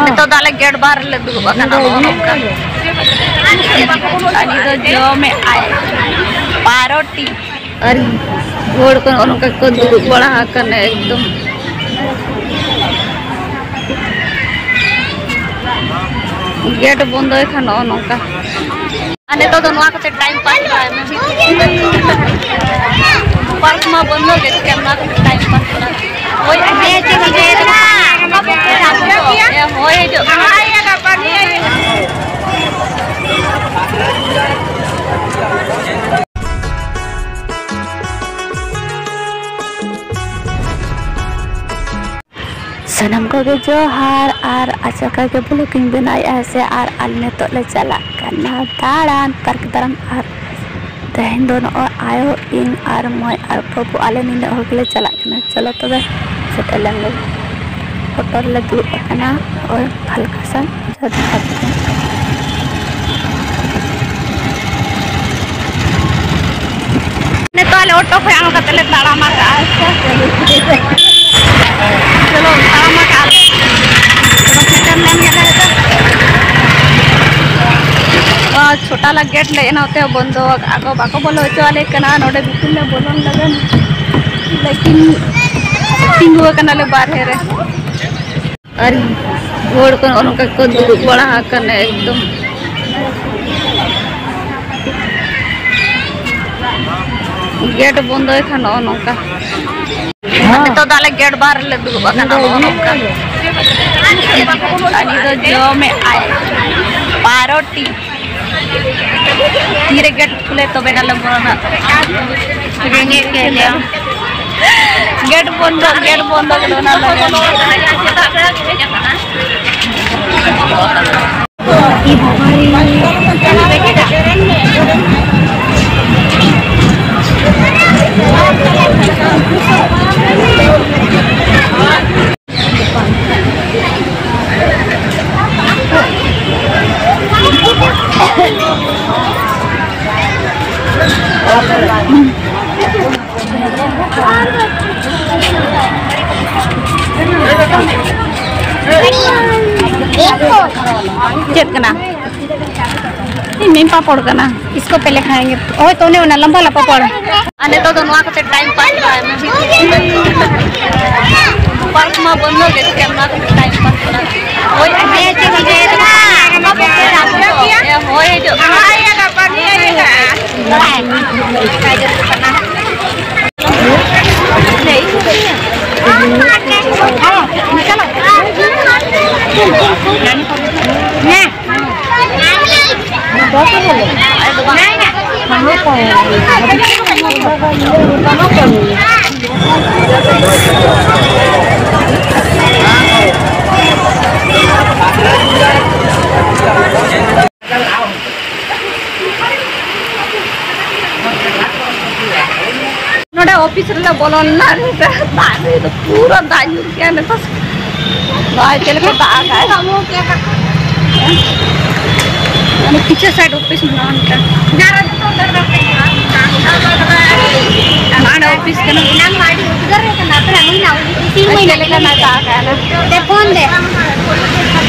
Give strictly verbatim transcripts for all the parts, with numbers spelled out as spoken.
ᱱᱤᱛᱚᱜ ᱫᱚ ᱟᱞᱮ ᱜᱮᱴ ᱵᱟᱦᱟᱨ ᱨᱮᱞᱮ ᱫᱩᱲᱩᱵ ᱟᱠᱟᱱᱟ, ᱱᱚᱜᱼᱚ ᱱᱚᱝᱠᱟ᱾ ᱟᱨ ᱱᱤᱛ ᱫᱚ ᱡᱚᱢᱮᱫ ᱟᱭ ᱯᱟᱣᱨᱩᱴᱤ᱾ ᱟᱨ ᱦᱚᱲ ᱠᱚ ᱱᱚᱜᱼᱚ ᱱᱚᱝᱠᱟ ᱠᱚ ᱫᱩᱲᱩᱵ ᱵᱟᱲᱟ ᱟᱠᱟᱱᱟ ᱮᱠᱫᱚᱢ᱾ ᱜᱮᱴ ᱵᱚᱱᱫᱚᱭ ᱠᱷᱟᱱ ᱱᱚᱜᱼᱚ ᱱᱚᱝᱠᱟ᱾ ᱟᱨ ᱱᱤᱛᱚᱜ ᱫᱚ ᱱᱚᱣᱟ ᱠᱚᱛᱮ ᱴᱟᱭᱤᱢ ᱯᱟᱥ ᱵᱟᱲᱟᱭ ᱢᱮ᱾ ᱯᱟᱨᱠ ᱢᱟ ᱵᱚᱱᱫᱚ ᱜᱮ, ᱪᱤᱠᱟᱹᱭᱟᱢ ᱱᱚᱣᱟ ᱠᱚᱛᱮ ᱴᱟᱭᱤᱢ ᱯᱟᱥ ᱵᱟᱲᱟ? ᱦᱳᱭ, ᱦᱮᱸ, ᱪᱮᱫ ᱮᱢ ᱞᱟᱹᱭ ᱠᱟᱱᱟ? ᱦᱮᱸ, ᱦᱳᱭ ᱦᱤᱡᱩᱜ ᱠᱟᱱᱟ᱾ ᱥᱟᱱᱟᱢ ᱠᱚᱜᱮ ᱡᱚᱦᱟᱨ᱾ ᱟᱨ ᱟᱪᱠᱟ ᱜᱮ vlog ᱤᱧ ᱵᱮᱱᱟᱣᱮᱫᱼᱟ ᱥᱮ, ᱟᱨ ᱟᱞᱮ ᱱᱤᱛᱚᱜ ᱞᱮ ᱪᱟᱞᱟᱜ ᱠᱟᱱᱟ ᱫᱟᱬᱟᱱ, ᱯᱟᱨᱠ ᱫᱟᱬᱟᱱ᱾ ᱟᱨ ᱛᱮᱦᱮᱧ ᱫᱚ ᱱᱚᱜᱼᱚᱭ ᱟᱭᱳ, ᱤᱧ ᱟᱨ ᱢᱟᱹᱭ ᱟᱨ ᱵᱟᱹᱵᱩ, ᱟᱞᱮ ᱱᱤᱱᱟᱹᱜ ᱦᱚᱲ ᱜᱮᱞᱮ ᱪᱟᱞᱟᱜ ᱠᱟᱱᱟ᱾ ᱪᱚᱞᱚ ᱛᱚᱵᱮ, ᱥᱮᱴᱮᱨ ᱞᱮᱱ ᱜᱮ᱾ ᱚᱴᱳ ᱨᱮᱞᱮ ᱫᱩᱲᱩᱵ ᱟᱠᱟᱱᱟ, ᱳᱭ ᱦᱟᱞᱠᱟ ᱥᱟ ᱡᱟᱫᱟ ᱵᱷᱟᱜᱽ ᱜᱮ᱾ ᱱᱤᱛᱚᱜ ᱟᱞᱮ ᱚᱴᱳ ᱠᱷᱚᱱ ᱟᱬᱜᱚ ᱠᱟᱛᱮ ᱞᱮ ᱛᱟᱲᱟᱢ ᱟᱠᱟᱜᱼᱟ᱾ ᱪᱚᱞᱚ, ᱛᱟᱲᱟᱢ ᱟᱠᱟᱜᱼᱟ ᱞᱮ᱾ ᱪᱚᱞᱚ, ᱥᱮᱴᱮᱨ ᱞᱮᱱ ᱜᱮᱞᱮ ᱱᱤᱛᱚᱜ᱾ ᱟᱨ ᱪᱷᱳᱴᱟ ᱞᱟ ᱜᱮᱴ ᱞᱮ ᱮᱱᱟᱣ ᱛᱮ ᱵᱚᱱᱫᱚ ᱟᱠᱟᱜᱼᱟ ᱠᱚ, ᱵᱟᱠᱚ ᱵᱚᱞᱚ ᱦᱚᱪᱚ ᱟᱞᱮ ᱠᱟᱱᱟ ᱱᱚᱰᱮ ᱵᱷᱤᱛᱤᱨ ᱞᱮ ᱵᱚᱞᱚᱱ ᱞᱟᱹᱜᱤᱫ, ᱞᱮᱠᱤᱱ ᱛᱤᱸᱜᱩ ᱟᱠᱟᱱᱟᱞᱮ ᱵᱟᱨᱦᱮ ᱨᱮ᱾ ᱟᱨ ᱦᱚᱲ ᱠᱚ ᱱᱚᱜᱼᱚ ᱱᱚᱝᱠᱟ ᱠᱚ ᱫᱩᱲᱩᱵ ᱵᱟᱲᱟ ᱟᱠᱟᱱᱟ ᱮᱠᱫᱚᱢ᱾ ᱜᱮᱴ ᱵᱚᱱᱫᱚᱭ ᱠᱷᱟᱱ ᱱᱚᱜᱼᱚ ᱱᱚᱝᱠᱟ᱾ ᱱᱤᱛᱚᱜ ᱫᱚ ᱟᱞᱮ ᱜᱮᱴ ᱵᱟᱦᱟᱨ ᱨᱮᱞᱮ ᱫᱩᱲᱩᱵ ᱟᱠᱟᱱᱟ, ᱱᱚᱜᱼᱚ ᱱᱚᱝᱠᱟ᱾ ᱟᱨ ᱱᱤᱛ ᱫᱚ ᱡᱚᱢᱮᱫ ᱟᱭ ᱯᱟᱣᱨᱩᱴᱤ᱾ ᱛᱤᱨᱮ ᱜᱮᱴ ᱠᱷᱩᱞᱮ ᱛᱚᱵᱮ ᱱᱟᱞᱮ ᱵᱚᱞᱚᱱᱟ᱾ ᱨᱮᱸᱜᱮᱡ ᱠᱮᱫ ᱞᱮᱭᱟ᱾ ᱜᱮᱴ ᱵᱚᱱᱫᱚ, ᱜᱮᱴ ᱵᱚᱱᱫᱚ ᱠᱮᱫᱟ ᱚᱱᱟ ᱞᱟᱹᱜᱤᱫ᱾ ᱪᱮᱫ ᱠᱟᱱᱟ? ᱤᱧ ᱢᱮᱱ ᱯᱟᱯᱚᱲ ᱠᱟᱱᱟ᱾ इसको पहले खाएंगे। ᱳᱭ ᱛᱚ ᱚᱱᱮ ᱚᱱᱟ ᱞᱟᱢᱵᱟ ᱞᱟ ᱯᱟᱯᱚᱲ᱾ ᱟᱨ ᱱᱤᱛᱚᱜ ᱫᱚ ᱱᱚᱣᱟ ᱠᱚᱛᱮ time pass ᱠᱚᱨᱟᱣ ᱢᱮ᱾ Park ᱢᱟ ᱵᱚᱱᱫᱚ ᱜᱮ, ᱪᱤᱠᱟᱹ ᱱᱚᱣᱟ ᱠᱚᱛᱮ time pass ᱠᱚᱨᱟᱣ ᱢᱮ᱾ ᱦᱳᱭ, ᱦᱮᱸ, ᱪᱮᱫ ᱮᱢ ᱪᱤᱠᱟᱹᱭᱮᱫᱟ? ᱦᱳᱭ, ᱦᱤᱡᱩᱜ ᱠᱟᱱᱟ᱾ ᱱᱚᱰᱮ ᱚᱯᱷᱤᱥ ᱨᱮᱞᱮ ᱵᱚᱞᱚ ᱞᱮᱱᱟ, ᱫᱟᱜ ᱨᱮ ᱫᱚ ᱯᱩᱨᱟᱹ ᱫᱟᱜ ᱧᱩᱨ ᱠᱮᱜᱼᱟ ᱱᱤᱛᱚᱜ᱾ ᱵᱟᱭ ᱪᱮᱫ ᱞᱮᱠᱟ ᱫᱟᱜ ᱟᱠᱟᱫ᱾ ᱢᱟᱱᱮ ᱯᱤᱪᱷᱮ side ᱚᱯᱷᱤᱥ ᱢᱮᱱᱟᱜᱼᱟ ᱢᱤᱫᱴᱟᱝ᱾ ᱱᱚᱰᱮ ᱚᱯᱷᱤᱥ ᱠᱟᱱᱟ᱾ ᱮᱱᱟᱝ ᱢᱟ ᱟᱹᱰᱤ ᱩᱫᱽᱜᱟᱹᱨ ᱨᱮ ᱠᱟᱱᱟ, ᱟᱯᱮ ᱦᱩᱭᱱᱟ, ᱤᱥᱤᱱ ᱦᱩᱭᱱᱟ᱾ ᱪᱮᱫ ᱞᱮᱠᱟ ᱱᱟᱜ ᱫᱟᱜ ᱟᱠᱟᱫ? ᱫᱮ ᱯᱷᱳᱱ ᱫᱮ᱾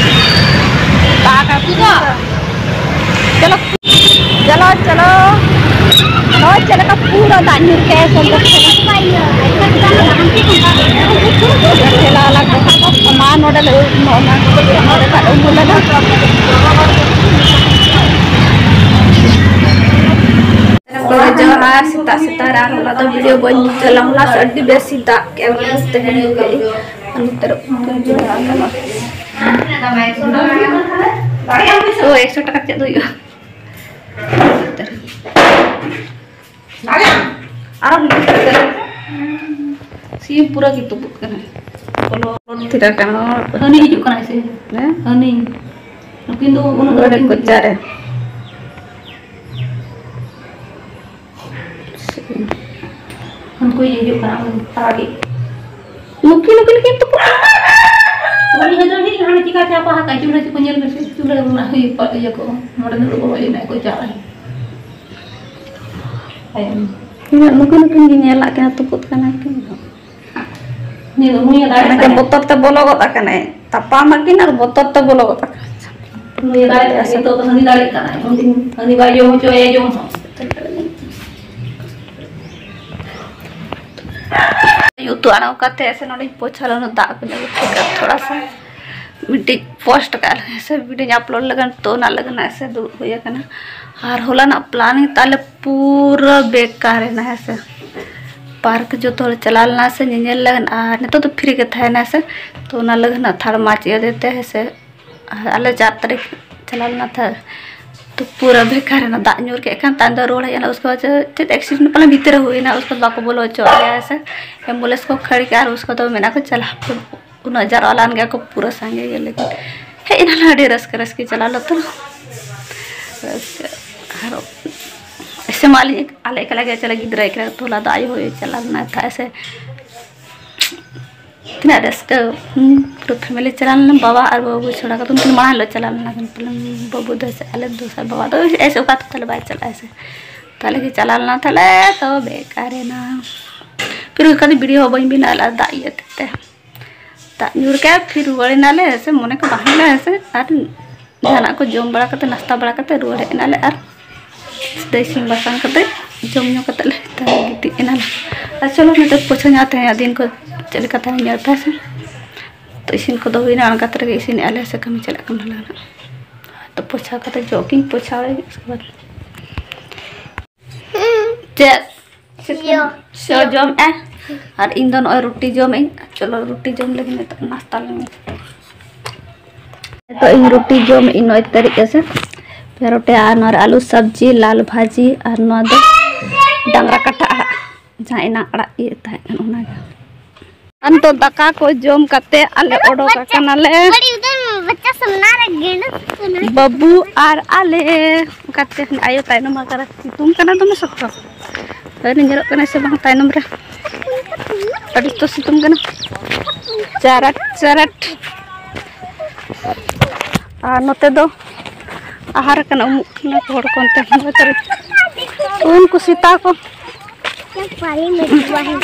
ᱫᱟᱜ ᱟᱠᱟᱫ ᱛᱚ᱾ ᱪᱚᱞᱚ, ᱪᱚᱞᱚ, ᱪᱚᱞᱚ᱾ ᱱᱚᱜᱼᱚᱭ ᱪᱮᱫ ᱞᱮᱠᱟ ᱯᱩᱨᱟᱹ ᱫᱟᱜ ᱧᱩᱨ ᱠᱮᱜᱼᱟᱭ ᱥᱮ᱾ ᱴᱷᱮᱞᱟ ᱣᱟᱞᱟ ᱠᱚ ᱢᱟ ᱱᱚᱰᱮ ᱞᱮ ᱩᱢᱩᱞ, ᱱᱚᱜᱼᱚ ᱱᱟ ᱱᱚᱰᱮ ᱠᱷᱟᱱ ᱩᱢᱩᱞ ᱞᱮᱱᱟ᱾ ᱡᱚᱦᱟᱨ, ᱥᱮᱛᱟᱜ ᱥᱮᱛᱟᱜ ᱨᱮ ᱟᱨ ᱦᱚᱞᱟ ᱫᱚ video ᱵᱟᱹᱧ ᱪᱟᱞᱟᱣ ᱞᱮᱱᱟ ᱥᱮ, ᱟᱹᱰᱤ ᱵᱮᱥ ᱮ ᱫᱟᱜ ᱠᱮᱜᱼᱟ, ᱢᱟᱱᱮ ᱛᱮᱦᱮᱧ ᱜᱮ ᱟᱹᱰᱤ ᱛᱟᱹᱨᱩᱵ ᱠᱚ ᱡᱚᱲᱟᱣ ᱠᱟᱱᱟ᱾ ᱳ, ᱮᱠᱥᱚ ᱴᱟᱠᱟ ᱪᱮᱫ ᱦᱩᱭᱩᱜᱼᱟ? ᱟᱨᱚ ᱥᱤᱢ ᱯᱩᱨᱟᱹ ᱜᱮ ᱛᱩᱯᱩᱜ ᱠᱟᱱᱟ᱾ ᱵᱚᱞᱚ ᱛᱷᱤᱨ ᱟᱠᱟᱱᱟ᱾ ᱦᱟᱹᱱᱤ ᱦᱤᱡᱩᱜ ᱠᱟᱱᱟᱭ ᱥᱮ? ᱦᱮᱸ? ᱦᱟᱹᱱᱤ᱾ ᱱᱩᱠᱤᱱ ᱫᱚ ᱩᱱᱟᱹᱜ ᱫᱚ ᱵᱟᱹᱠᱤᱱ ᱠᱚᱪᱟ ᱨᱮ᱾ ᱩᱱᱠᱩ ᱦᱤᱡᱩᱜ ᱠᱟᱱᱟ, ᱩᱱᱠᱩ ᱛᱟᱨᱟ ᱜᱮ᱾ ᱱᱩᱠᱤᱱ, ᱱᱩᱠᱤᱱ ᱠᱤᱱ ᱛᱩᱯᱩᱜ ᱠᱟᱱᱟ᱾ ᱩᱱᱤ ᱦᱚᱸ ᱫᱚ ᱦᱮᱡ ᱞᱮᱱᱟ, ᱦᱟᱱᱮ ᱪᱤᱠᱟ ᱪᱟᱯᱟ ᱦᱟᱠᱟᱫ, ᱪᱩᱞᱦᱟᱹ ᱪᱚᱠᱚ ᱧᱮᱞ ᱢᱮᱥᱮ, ᱪᱩᱞᱦᱟᱹ ᱚᱱᱟ ᱦᱩᱭ ᱠᱚᱜ ᱤᱭᱟᱹ ᱠᱚ, ᱱᱚᱰᱮ ᱫᱚ ᱵᱚᱞᱚ ᱤᱭᱟᱹ ᱠᱚ ᱪᱟᱞᱟᱜᱼᱟ᱾ ᱛᱟᱭᱚᱢ᱾ ᱤᱧᱟᱹᱜ ᱱᱩᱠᱤᱱ, ᱱᱩᱠᱤᱱ ᱜᱮ ᱧᱮᱞᱟᱜ ᱠᱤᱱᱟ, ᱛᱩᱯᱩᱫ ᱠᱟᱱᱟ ᱠᱤᱱ᱾ ᱱᱩᱭ ᱫᱚ ᱱᱩᱭ ᱫᱟᱲᱮ ᱚᱱᱟ ᱠᱚ ᱛᱟᱭ᱾ ᱵᱚᱛᱚᱨ ᱛᱮ ᱵᱚᱞᱚ ᱜᱚᱫ ᱟᱠᱟᱱᱟᱭ᱾ ᱛᱟᱯᱟᱢ ᱟᱹᱠᱤᱱ ᱟᱨ ᱵᱚᱛᱚᱨ ᱛᱮ ᱵᱚᱞᱚ ᱜᱚᱫ ᱟᱠᱟᱱᱟ᱾ ᱩᱱᱤ ᱫᱟᱲᱮ, ᱱᱤᱛᱚᱜ ᱫᱚ ᱦᱟᱹᱱᱤ ᱫᱟᱲᱮᱜ ᱠᱟᱱᱟᱭ, ᱩᱱᱤ, ᱦᱟᱹᱱᱤ ᱵᱟᱭ ᱡᱚᱢ ᱦᱚᱪᱚᱭᱟ ᱡᱚᱢ ᱦᱚᱸ᱾ ᱩᱛᱩ ᱟᱬᱜᱚ ᱠᱟᱛᱮ ᱥᱮ ᱱᱚᱰᱮᱧ ᱯᱳᱪᱷᱟ ᱞᱮᱱᱟ, ᱫᱟᱜ ᱠᱚᱧ ᱟᱹᱜᱩ ᱠᱮᱫᱟ ᱛᱷᱚᱲᱟ ᱥᱟ᱾ ᱢᱤᱫᱴᱤᱡ ᱯᱳᱥᱴ ᱠᱟᱜ ᱞᱟᱹᱜᱤᱫ ᱥᱮ ᱵᱷᱤᱰᱤᱭᱳᱧ ᱟᱯᱞᱳᱰ ᱞᱟᱹᱜᱤᱫ, ᱛᱚ ᱚᱱᱟ ᱞᱟᱹᱜᱤᱫ ᱱᱟᱜ ᱥᱮ ᱫᱩᱲᱩᱵ ᱦᱩᱭ ᱟᱠᱟᱱᱟ᱾ ᱟᱨ ᱦᱚᱞᱟᱱᱟᱜ ᱯᱞᱟᱱᱤᱝ ᱛᱟᱞᱮ ᱯᱩᱨᱟᱹ ᱵᱮᱠᱟᱨ ᱮᱱᱟ ᱦᱮᱸ ᱥᱮ᱾ ᱯᱟᱨᱠ ᱡᱚᱛᱚ ᱦᱚᱲ ᱪᱟᱞᱟᱣ ᱞᱮᱱᱟ ᱥᱮ ᱧᱮᱧᱮᱞ ᱞᱟᱹᱜᱤᱫ, ᱟᱨ ᱱᱤᱛᱚᱜ ᱫᱚ ᱯᱷᱨᱤ ᱜᱮ ᱛᱟᱦᱮᱱᱟ ᱥᱮ, ᱛᱚ ᱚᱱᱟ ᱞᱟᱹᱜᱤᱫ ᱱᱟᱜ ᱛᱷᱟᱲ ᱢᱟᱪ ᱤᱭᱟᱹ ᱛᱮ ᱦᱮᱸ ᱥᱮ᱾ ᱟᱨ ᱟᱞᱮ ᱪᱟᱨ ᱛᱟᱹᱨᱤᱠᱷ ᱪᱟᱞᱟᱣ ᱞᱮᱱᱟ ᱛᱷᱟ-, ᱛᱚ ᱯᱩᱨᱟᱹ ᱵᱮᱠᱟᱨ ᱮᱱᱟ, ᱫᱟᱜ ᱧᱩᱨ ᱠᱮᱫ ᱠᱷᱟᱱ ᱛᱟᱭᱚᱢ ᱫᱚ ᱨᱩᱣᱟᱹᱲ ᱦᱮᱡ ᱮᱱᱟ᱾ ᱩᱥᱠᱮ ᱵᱟᱫ ᱪᱮᱫ accident ᱯᱟᱞᱮ ᱵᱷᱤᱛᱤᱨ ᱨᱮ ᱦᱩᱭᱱᱟ, ᱩᱥᱠᱮ ᱵᱟᱠᱚ ᱵᱚᱞᱚ ᱦᱚᱪᱚᱣᱟᱜ ᱞᱮᱭᱟ ᱥᱮ, ambulance ᱠᱚ ᱠᱷᱟᱹᱲ ᱠᱮᱜᱼᱟ ᱟᱨ ᱩᱥᱠᱮ ᱫᱚ ᱢᱮᱱᱟ ᱠᱚ ᱪᱟᱞᱟᱜ ᱯᱮ᱾ ᱩᱱᱟᱹᱜ ᱡᱟᱨᱣᱟ ᱞᱮᱱ ᱜᱮᱭᱟ ᱠᱚ ᱯᱩᱨᱟᱹ ᱥᱟᱸᱜᱮ ᱜᱮ, ᱞᱮᱠᱤᱱ ᱦᱮᱡ ᱮᱱᱟᱞᱮ ᱟᱹᱰᱤ ᱨᱟᱹᱥᱠᱟᱹ ᱨᱟᱹᱥᱠᱟᱹ ᱪᱟᱞᱟᱣ ᱞᱮ ᱛᱚ᱾ ᱨᱟᱹᱥᱠᱟᱹ ᱟᱨ ᱮᱥᱮ ᱢᱟ ᱟᱹᱞᱤᱧ ᱟᱞᱮ ᱮᱠᱞᱟ ᱜᱮ ᱪᱟᱞᱟᱜ, ᱜᱤᱫᱽᱨᱟᱹ ᱮᱠᱞᱟ ᱛᱚ, ᱦᱚᱞᱟ ᱫᱚ ᱟᱭᱳ ᱦᱚᱸᱭ ᱪᱟᱞᱟᱣ ᱞᱮᱱᱟ ᱛᱷᱟ ᱮᱥᱮ᱾ ᱛᱤᱱᱟᱹᱜ ᱨᱟᱹᱥᱠᱟᱹ, ᱦᱩᱸ, ᱯᱩᱨᱟᱹ family ᱪᱟᱞᱟᱣ ᱞᱮᱱᱟ, ᱵᱟᱵᱟ ᱟᱨ ᱵᱟᱹᱵᱩ ᱪᱷᱟᱲᱟ ᱠᱟᱛᱮ ᱩᱱᱠᱤᱱ ᱢᱟᱲᱟᱝ ᱦᱤᱞᱳᱜ ᱪᱟᱞᱟᱣ ᱞᱮᱱᱟ ᱠᱤᱱ, ᱯᱟᱞᱮᱱ ᱵᱟᱹᱵᱩ ᱫᱚ ᱥᱮ ᱟᱞᱮ ᱫᱚᱥᱟᱨ, ᱵᱟᱵᱟ ᱫᱚ ᱮᱥᱮ ᱚᱠᱟ ᱛᱮ ᱛᱟᱞᱮ ᱵᱟᱭ ᱪᱟᱞᱟᱜᱼᱟ ᱥᱮ᱾ ᱛᱟᱦᱞᱮ ᱜᱮ ᱪᱟᱞᱟᱣ ᱞᱮᱱᱟ, ᱛᱟᱦᱞᱮ ᱛᱚ ᱵᱮᱠᱟᱨ ᱮᱱᱟ᱾ ᱯᱷᱤᱨ ᱚᱱᱠᱟ ᱫᱚ ᱵᱷᱤᱰᱤᱭᱳ ᱦᱚᱸ ᱵᱟᱹᱧ ᱵᱮᱱᱟᱣ ᱞᱮᱫᱼᱟ ᱫᱟᱜ ᱤᱭᱟᱹ ᱛᱮ᱾ ᱫᱟᱜ ᱧᱩ ᱨᱮ ᱯᱷᱤᱨ ᱨᱩᱣᱟᱹᱲ ᱮᱱᱟᱞᱮ ᱥᱮ, ᱢᱚᱱᱮ ᱠᱚ ᱵᱟᱝ ᱦᱩᱭ ᱞᱮᱱᱟ ᱥᱮ, ᱟᱨ ᱡᱟᱦᱟᱱᱟᱜ ᱠᱚ ᱡᱚᱢ ᱵᱟᱲᱟ ᱠᱟᱛᱮ, ᱱᱟᱥᱛᱟ ᱵᱟᱲᱟ ᱠᱟᱛᱮ ᱨᱩᱣᱟᱹᱲ ᱦᱮᱡ ᱮᱱᱟᱞᱮ᱾ ᱟᱨ ᱥᱤᱫᱷᱟᱹ ᱤᱥᱤᱱ ᱵᱟᱥᱟᱝ ᱠᱟᱛᱮ, ᱡᱚᱢ ᱧᱩ ᱠᱟᱛᱮ ᱞᱮ ᱜᱤᱛᱤᱡ ᱮᱱᱟᱞᱮ᱾ ᱟᱨ ᱪᱚᱞᱚ, ᱱᱤᱛᱚᱜ ᱯᱳᱪᱷᱟᱹ ᱧᱚᱜ ᱛᱮᱦᱮᱧᱟᱜ ᱫᱤᱱ ᱠᱚ ᱪᱮᱫ ᱞᱮᱠᱟ ᱛᱟᱦᱮᱸ ᱧᱮᱞ ᱯᱮ ᱥᱮ᱾ ᱛᱚ ᱤᱥᱤᱱ ᱠᱚᱫᱚ ᱦᱩᱭᱱᱟ, ᱚᱱᱠᱟ ᱛᱮ ᱨᱮᱜᱮ ᱤᱥᱤᱱᱮᱫᱼᱟ ᱞᱮ ᱥᱮ, ᱠᱟᱹᱢᱤ ᱪᱟᱞᱟᱜ ᱠᱟᱱᱟ ᱞᱮ᱾ ᱛᱚ ᱯᱳᱪᱷᱟ ᱠᱟᱛᱮ ᱡᱚᱜ ᱠᱤᱧ ᱯᱳᱪᱷᱟᱣ, ᱩᱥᱠᱮ ᱵᱟᱫ ᱪᱮᱫ? ᱥᱮᱣ᱾ ᱥᱮᱣ ᱡᱚᱢ ᱮ᱾ ᱟᱨ ᱤᱧ ᱫᱚ ᱱᱚᱜᱼᱚᱭ ᱨᱩᱴᱤ ᱡᱚᱢ ᱟᱹᱧ᱾ ᱪᱚᱞᱚ ᱨᱩᱴᱤ ᱡᱚᱢ ᱞᱟᱹᱜᱤᱫ ᱱᱤᱛᱚᱜ ᱱᱟᱥᱛᱟ ᱞᱟᱹᱜᱤᱫ᱾ ᱱᱤᱛᱚᱜ ᱤᱧ ᱨᱩᱴᱤ ᱡᱚᱢ ᱟᱹᱧ ᱱᱚᱜᱼᱚᱭ ᱛᱟᱹᱨᱤᱡ ᱟᱥᱮ᱾ ᱯᱮ ᱨᱩᱴᱤ ᱟᱨ ᱱᱚᱣᱟ ᱨᱮ ᱟᱞᱩ ᱥᱚᱵᱽᱡᱤ, ᱞᱟᱞ ᱵᱷᱟᱡᱤ ᱟᱨ ᱱᱚᱣᱟ ᱫᱚ ᱰᱟᱝᱨᱟ ᱠᱟᱴᱟ ᱟᱲᱟᱜ᱾ ᱡᱟᱦᱟᱸ ᱮᱱᱟᱝ ᱟᱲᱟᱜ ᱤᱭᱟᱹ ᱛᱟᱦᱮᱸ ᱠᱟᱱᱟ ᱚᱱᱟᱜᱮ᱾ ᱟᱨ ᱱᱤᱛᱚᱜ ᱫᱟᱠᱟ ᱠᱚ ᱡᱚᱢ ᱠᱟᱛᱮ ᱟᱞᱮ ᱚᱰᱚᱠ ᱟᱠᱟᱱᱟᱞᱮ᱾ ᱵᱟᱹᱵᱩ ᱟᱨ ᱟᱞᱮ᱾ ᱚᱱᱠᱟᱛᱮ ᱟᱭᱳ ᱛᱟᱭᱱᱚᱢ ᱟᱠᱟᱱᱟ, ᱥᱤᱛᱩᱝ ᱠᱟᱱᱟ ᱫᱚᱢᱮ ᱥᱚᱠᱛᱚ᱾ ᱟᱹᱣᱨᱤ ᱧᱮᱞᱚᱜ ᱠᱟᱱᱟ ᱥᱮ ᱵᱟᱝ ᱛᱟᱭᱱᱚᱢ ᱨᱮ? ᱟᱹᱰᱤ ᱩᱥᱛᱟᱹᱨ ᱥᱤᱛᱩᱝ ᱠᱟᱱᱟ᱾ ᱪᱟᱨᱟᱴ ᱪᱟᱨᱟᱴ᱾ ᱟᱨ ᱱᱚᱛᱮ ᱫᱚ ᱟᱦᱟᱨ ᱠᱟᱱᱟ, ᱩᱢᱩᱜ ᱠᱟᱱᱟ ᱠᱚ ᱦᱚᱲ ᱠᱚ ᱚᱱᱛᱮ᱾ ᱩᱱᱠᱩ ᱥᱮᱛᱟ ᱠᱚ᱾ क्या पानी में डूबा है।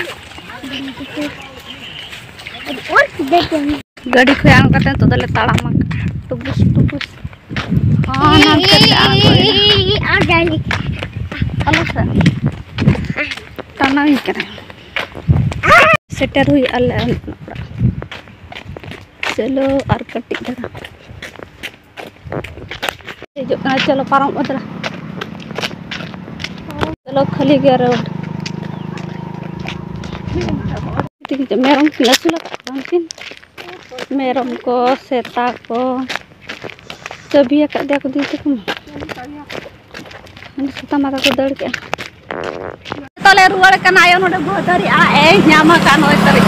और देख ᱜᱟᱹᱰᱤ ᱠᱷᱚᱱ ᱟᱬᱜᱚ ᱠᱟᱛᱮ ᱱᱤᱛᱚᱜ ᱫᱚᱞᱮ ᱛᱟᱲᱟᱢᱟ᱾ ᱴᱩᱯᱩᱥ, ᱴᱩᱯᱩᱥ᱾ ᱦᱚᱸ, ᱦᱟᱱᱛᱮ ᱨᱮᱞᱮ ᱟᱬᱜᱚᱭᱮᱱᱟ᱾ ᱟᱞᱮ ᱥᱮᱫ᱾ ᱴᱟᱱᱟᱣᱤᱧ ᱠᱟᱱᱟ᱾ ᱥᱮᱴᱮᱨ ᱦᱩᱭᱩᱜᱼᱟ ᱟᱞᱮ ᱚᱲᱟᱜ᱾ ᱪᱚᱞᱚ ᱟᱨ ᱠᱟᱹᱴᱤᱡ ᱫᱷᱟᱨᱟ᱾ ᱦᱤᱡᱩᱜ ᱠᱟᱱᱟ, ᱪᱚᱞᱚ ᱯᱟᱨᱚᱢᱚᱜ ᱫᱷᱟᱨᱟ᱾ ᱪᱚᱞᱚ ᱠᱷᱟᱹᱞᱤ ᱜᱮᱭᱟ ᱨᱳᱰ᱾ ᱢᱮᱨᱚᱢ ᱠᱤᱱ ᱟᱹᱥᱩᱞ ᱟᱠᱟᱫ ᱠᱚᱣᱟ ᱩᱱᱠᱤᱱ᱾ ᱢᱮᱨᱚᱢ ᱠᱚ, ᱥᱮᱛᱟ ᱠᱚ, ᱪᱟᱹᱵᱤ ᱟᱠᱟᱫ ᱫᱮᱭᱟ ᱠᱚ ᱫᱤᱫᱤ ᱛᱟᱠᱚ ᱢᱟ᱾ ᱩᱱᱤ ᱥᱮᱛᱟ ᱢᱟ ᱛᱟᱠᱚ ᱫᱟᱹᱲ ᱠᱮᱜᱼᱟ᱾ ᱱᱤᱛᱚᱜ ᱞᱮ ᱨᱩᱣᱟᱹᱲ ᱠᱟᱱᱟ, ᱟᱭᱳ ᱱᱚᱰᱮ ᱵᱷᱟᱹᱫᱟᱹᱨᱤ ᱟᱲᱟᱜ ᱮ ᱧᱟᱢ ᱟᱠᱟᱫ ᱱᱚᱜᱼᱚᱭ ᱛᱟᱹᱨᱤᱡ᱾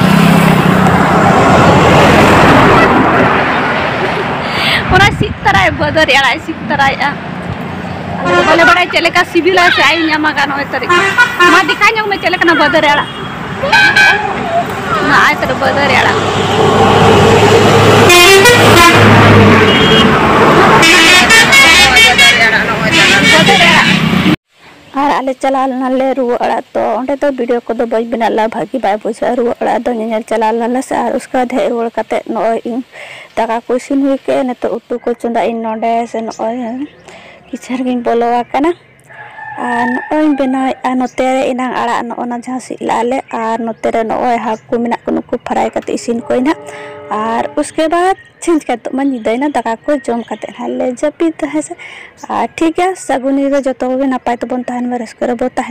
ᱚᱱᱟ ᱥᱤᱫ ᱛᱟᱨᱟᱭ ᱵᱷᱟᱹᱫᱟᱹᱨᱤ ᱟᱲᱟᱜ ᱮ ᱥᱤᱫ ᱛᱟᱨᱟᱭᱮᱫᱼᱟ᱾ ᱟᱞᱮ ᱫᱚ ᱵᱟᱞᱮ ᱵᱟᱲᱟᱭᱟ ᱪᱮᱫ ᱞᱮᱠᱟ ᱥᱤᱵᱤᱞᱟ ᱥᱮ ᱟᱭᱳ ᱧᱟᱢ ᱟᱠᱟᱫ ᱱᱚᱜᱼᱚᱭ ᱛᱟᱹᱨᱤᱡ᱾ ᱢᱟ ᱫᱮᱠᱷᱟ ᱧᱚᱜ ᱢᱮ ᱪᱮᱫ ᱞᱮᱠᱟᱱᱟ ᱵᱷᱟᱹᱫᱟᱹᱨᱤ ᱟᱲᱟᱜ᱾ ᱱᱚᱜᱼᱚᱭ ᱛᱟᱹᱨᱤᱡ ᱵᱷᱟᱹᱫᱟᱹᱨᱤ ᱟᱲᱟᱜ᱾ ᱟᱨ ᱟᱞᱮ ᱪᱟᱞᱟᱣ ᱞᱮᱱᱟᱞᱮ ᱨᱩᱣᱟᱹ ᱚᱲᱟᱜ᱾ ᱛᱚ ᱚᱸᱰᱮ ᱫᱚ ᱵᱷᱤᱰᱤᱭᱳ ᱠᱚᱫᱚ ᱵᱟᱹᱧ ᱵᱮᱱᱟᱣ ᱞᱮᱫᱼᱟ, ᱵᱷᱟᱹᱜᱤ ᱵᱟᱭ ᱵᱩᱡᱷᱟᱹᱜᱼᱟ᱾ ᱨᱩᱣᱟᱹ ᱚᱲᱟᱜ ᱫᱚ ᱧᱮᱧᱮᱞ ᱪᱟᱞᱟᱣ ᱞᱮᱱᱟᱞᱮ ᱥᱮ, ᱟᱨ ᱩᱥᱠᱮ ᱵᱟᱫ ᱦᱮᱡ ᱨᱩᱣᱟᱹᱲ ᱠᱟᱛᱮ ᱱᱚᱜᱼᱚᱭ ᱤᱧ ᱫᱟᱠᱟ ᱠᱚ ᱤᱥᱤᱱ ᱦᱩᱭ ᱠᱮᱫ᱾ ᱱᱤᱛᱚᱜ ᱩᱛᱩ ᱠᱚ ᱪᱚᱸᱫᱟᱭᱟᱹᱧ ᱱᱚᱰᱮ ᱥᱮ, ᱱᱚᱜᱼᱚᱭ ᱠᱤᱪᱮᱱ ᱨᱮᱜᱮᱧ ᱵᱚᱞᱚ ᱟᱠᱟᱱᱟ᱾ ᱟᱨ ᱱᱚᱜᱼᱚᱭ ᱤᱧ ᱵᱮᱱᱟᱣᱮᱫᱼᱟ ᱱᱚᱛᱮ ᱨᱮ ᱮᱱᱟᱝ ᱟᱲᱟᱜ, ᱱᱚᱜᱼᱚ ᱱᱟ ᱡᱟᱦᱟᱸ ᱥᱤᱫ ᱞᱟᱜᱼᱟ ᱞᱮ, ᱟᱨ ᱱᱚᱛᱮ ᱨᱮ ᱱᱚᱜᱼᱚᱭ ᱦᱟᱹᱠᱩ ᱢᱮᱱᱟᱜ ᱠᱚ, ᱱᱩᱠᱩ ᱯᱷᱨᱟᱭ ᱠᱟᱛᱮ ᱤᱥᱤᱱ ᱠᱚᱣᱟᱧ ᱱᱟᱦᱟᱜ᱾ ᱟᱨ ᱩᱥᱠᱮ ᱵᱟᱫ ᱪᱷᱤᱸᱡ ᱠᱟᱛᱮ ᱢᱟ ᱧᱤᱫᱟᱹᱭᱮᱱᱟ, ᱫᱟᱠᱟ ᱠᱚ ᱡᱚᱢ ᱠᱟᱛᱮ ᱱᱟᱦᱟᱜ ᱞᱮ ᱡᱟᱹᱯᱤᱫᱟ, ᱦᱮᱸ ᱥᱮ᱾ ᱟᱨ ᱴᱷᱤᱠ ᱜᱮᱭᱟ, ᱥᱟᱹᱜᱩᱱ ᱧᱤᱫᱟᱹ, ᱡᱚᱛᱚ ᱠᱚᱜᱮ ᱱᱟᱯᱟᱭ ᱛᱮᱵᱚᱱ ᱛᱟᱦᱮᱱ ᱢᱟ, ᱨᱟᱹᱥᱠᱟᱹ ᱨᱮᱵᱚ ᱛᱟᱦᱮᱱ᱾